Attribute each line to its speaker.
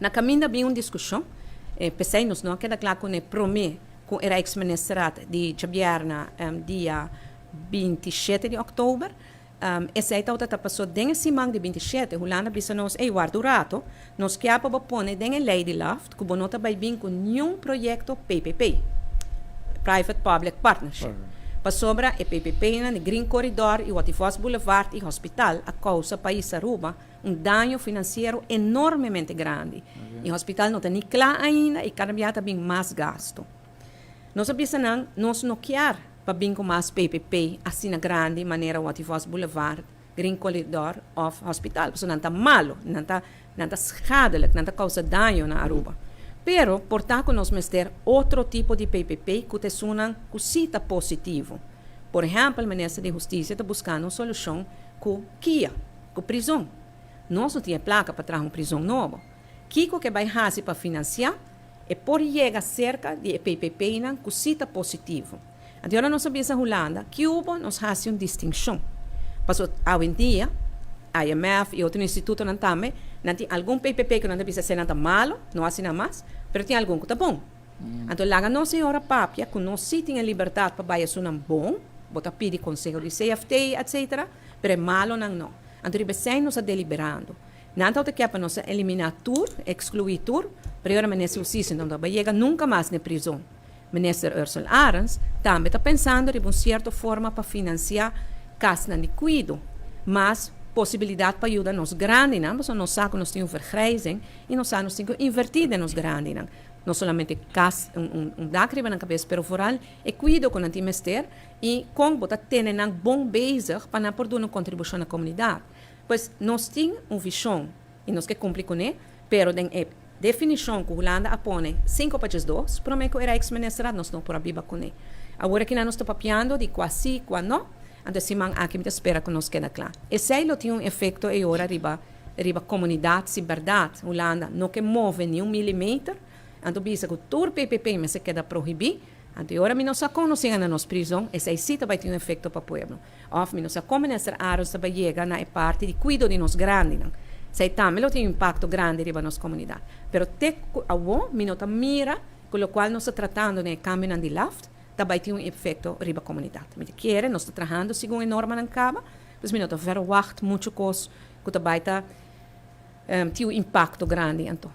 Speaker 1: Na kaminda bin un diskushon, p'esei nos no a keda kla ku ne promé ku e Rijksministerraad di djabièrnè, dia 27 di òktober. Esei tabata ta pasó den e siman di 27, Hulanda bisa nos: "Ei, warda un ratu, nos ke pa pone den e lei di LAFT ku bo no ta bai bin ku ningun proyekto PPP, Private Public Partnership." Pasobra e PPP na Green Corridor i Watty Vos Boulevard i hospital a kousa pais Aruba un daño finansiero enormemente grandi. E hospital no ta ni kla ainda i kada biaha bin mas gastu. Nos a bisa nan, nos no ke pa bin ku mas PPP asina grandi, manera Watty Vos Boulevard, Green Corridor òf hospital. Pasobra nan ta malu, nan ta schadelijk, nan ta kousa daño na Aruba. Pero, por ta ku nos mester otro tipo di PPP ku ta esunnan ku sí ta positivo. Por ehèmpel, minister di Hustisia ta buskando un solushon ku KIA, ku prizòn. Nos no tin plaka pa trese un prizòn nobo. Kiko ku bai hasi pa finansiá e por yega serka di PPP nan ku sí ta positivo. Anto, nos a bisa Hulanda ku hubo nos hasi un distinshon. Pasobra awendia, IMF i otro institutonan tambe, nan tin algun PPP ku nan bisa ser nan ta malu, no asina mas, pero tin algun ku ta bon. Anto, laga nos señora papia, ku nos sí tin libertat pa bai esunnan bon, bo ta pidi konseho di CFT, etc., pero e malunan no. Anto, riba esei nos ta deliberando. Nan ta ke pa nos eliminá tur, ekskluí tur, pero awor minister Hustisia no bai yega nunka mas na prizòn. Minister Ursula Arends tambe ta pensando di un sierto forma pa finansiá kas di kuido, mas posibilidat pa yuda nos grandinan, pasobra nos sa ku nos tin un vergrijzing i nos sa nos tin ku invertí den nos grandinan. No solamente kas, un dak riba nan kabes, pero vooral e kuido ku nan tin mester i kon bo ta tene nan bon bezig pa nan por duna un kontribushon na komunidat. Pues nos tin un vishon i nos ke kumpli kuné, pero den e definishon ku Hulanda a pone 5 pa 2, promé ku e Rijksministerraad, nos no por a biba kuné. Awor aki nos ta papiando di kua sí, kua no, anto siman aki mi ta spera ku nos keda kla. Esei lo tin un efekto e ora riba komunidat, si berdat Hulanda no ke move ni un milimeter, anto bisa ku tur PPP mester keda prohibí, anto ora mi no sa kon nos na nos prizòn, esei sí bai tin un efekto pa pueblo. Òf mi no sa kon minister Arends bai yega na e parti di kuido di nos grandinan. Esei tambe lo tin un impakto grandi riba nos komunidat. Pero te awor mi no ta mira ku lokual nos ta tratando na kambio di LAFT, bai tin un efekto riba komunidat. Mi ke, nos ta trahando segun e normanan kaba, dus mi no ta verwacht muchu kos ku bai ta tin un impakto grandi anto.